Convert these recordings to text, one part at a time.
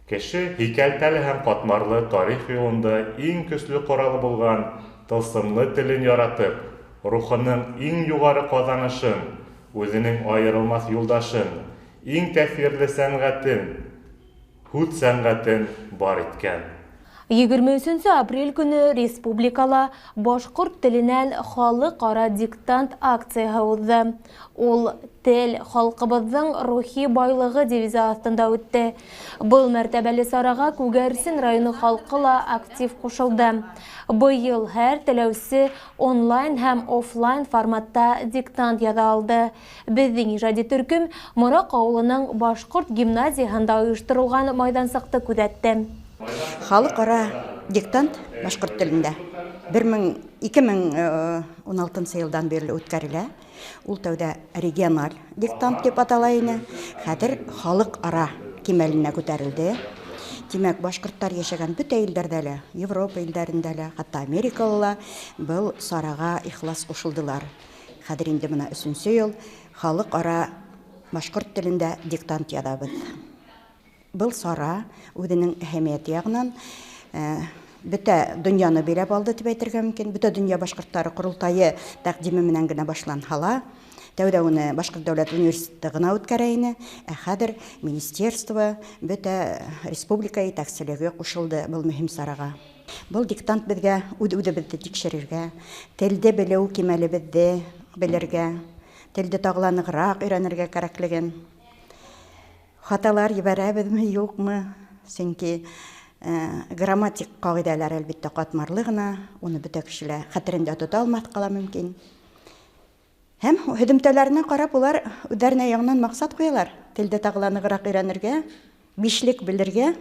Кеше һикәлтәле һәм ҡатмарлы тарих юлында иң көслө ҡоралы булған тылсымлы телен яратып, рухының иң юғары ҡаҙанышын, үҙенең айырылмаҫ юлдашын, иң тәьҫирле сәнғәтен, һүҙ сәнғәтен бар иткән. 23 апрель көнө республикала башҡорт теленән халыҡ-ара диктант акцияһы уҙҙы. Ул «Тел халҡыбыҙҙың рухи байлығы» девизы аҫтында үтте. Был мәртәбәле сараға Күгәрсен районы халҡы ла актив ҡушылды. Быйыл һәр теләүсе онлайн һәм офлайн форматта диктант яҙа алды. Беҙҙең ижади төркөм Мораҡ ауылының башҡорт гимназияһында ойошторолған майҙансыҡты күҙәтте. Халыҡ-ара диктант башҡорт телендә 2016 йылдан бирле үткәрелә. Ул тәүҙә региональ диктант тип атала ине. Хәҙер халыҡ-ара кимәленә күтәрелде. Тимәк, башҡорттар йәшәгән бөтә илдәрҙә лә, Европа илдәрендә лә, хатта Америкала ла был сараға ихлас ҡушылдылар. Хәҙер инде бына өсөнсө йыл халыҡ-ара башҡорт телендә диктант яҙабыҙ. Был сара үҙенең әһәмиәте яғынан бөтә донъяны биләп алды тип әйтергә мөмкин. Бөтә донъя башҡорттары ҡоролтайы тәҡдиме менән генә башланһа ла, тәүҙә уны Башҡорт дәүләт университеты ғына үткәрә ине, ә хәҙер министерство, бөтә республика етәкселеге ҡушылды был мөһим сараға. Был диктант беҙгә үҙ-үҙебеҙҙе тикшерергә, телде белеү кимәлебеҙҙе белергә, телде тағы ла нығыраҡ өйрәнергә кәрәклеген. Хаталар ебәрәбеҙме, юҡмы? Сөнки грамматик ҡағиҙәләр әлбиттә ҡатмарлы ғына, уны бөтә кеше лә хәтерендә тота алмаҫҡа ла мөмкин. Һәм һөҙөмтәләренә ҡарап улар үҙҙәренә яңынан маҡсат ҡуялар. Телде тағы ла нығыраҡ өйрәнергә, бишлек белергә.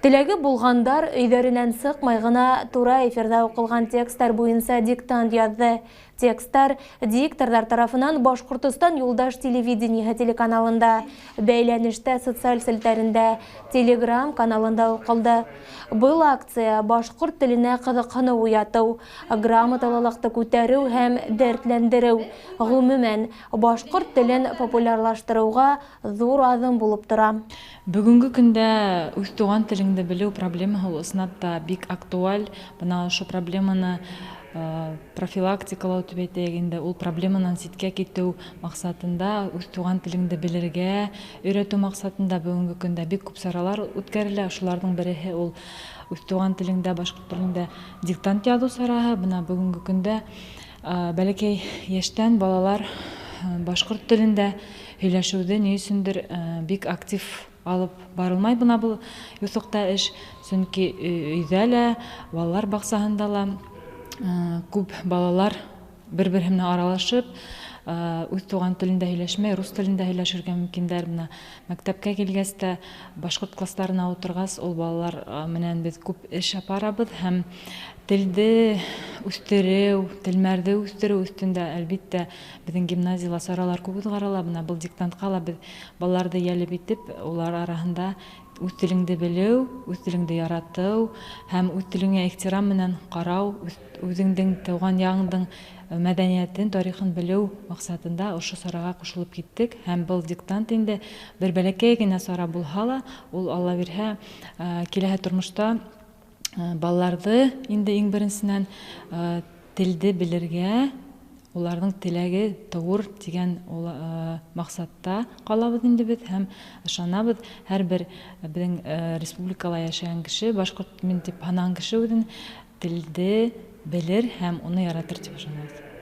Теләге булғандар өйҙәренән сыҡмай ғына тура эфирҙа уҡылған текстар буйынса диктант яҙҙы. Тексттар дикторҙар тарафынан Башҡортостан юлдаш телевидениеһы телеканалында, бәйләнештә социаль селтәрендә, Телеграм каналында уҡылды. Был акция башҡорт теленә ҡыҙыҡһыныу уятыу, грамоталылыҡты күтәреү һәм дәртләндереү, ғөмүмән, башҡорт телен популярлаштырыуға ҙур аҙым булып тора. Бөгөнгө көндә үҙ туған телеңде белеү проблемаһы ул ысынлап та бик актуаль. Бына ошо проблеманы профилактикалау тип әйтәйек инде, ул проблеманан ситкә китеү маҡсатында үҙ туған телеңде белергә өйрәтеү маҡсатында бөгөнгө көндә бик күп саралар үткәрелә. Шуларҙың береһе ул үҙ туған телеңдә, башҡорт телендә диктант яҙыу сараһы. Бына бөгөнгө көндә бәләкәй йәштән балалар башҡорт телендә һөйләшеүҙе ни өсөндөр бик актив алып барылмай бына был юҫыҡта эш, сөнки өйҙә лә, балалар баҡсаһында ла күп балалар бер-береһе менән аралашып, үҙ туған телендә һөйләшмәй, рус телендә һөйләшергә мөмкиндәр. Бына мәктәпкә килгәс тә башҡорт кластарына ултырғас, ул балалар менән беҙ күп эш апарабыҙ һәм телде үҫтереү, телмәрҙе үҫтереү өҫтөндә әлбиттә беҙҙең гимназияла саралар күп уҙғарыла. Бына был диктантҡа ла беҙ балаларҙы йәлеп итеп, улар араһында үҙ телеңде белеү, үҙ телеңде яратыу һәм үҙ телеңә ихтирам менән ҡарау, үҙеңдең тыуған яғыңдың мәҙәниәтен, тарихын белеү маҡсатында ошо сараға ҡушылып киттек. Һәм был диктант инде бер бәләкәй генә сара булһа ла, ул Алла бирһә, киләһе тормошта балаларҙы инде иң беренсенән телде белергә, уларҙың теләге тыуыр тигән маҡсатта ҡалабыҙ инде беҙ һәм ышанабыҙ, һәр бер беҙҙең республикала йәшәгән кеше, башҡорт мин тип һанаған кеше үҙен телде белер һәм уны яратыр тип ышанабыҙ.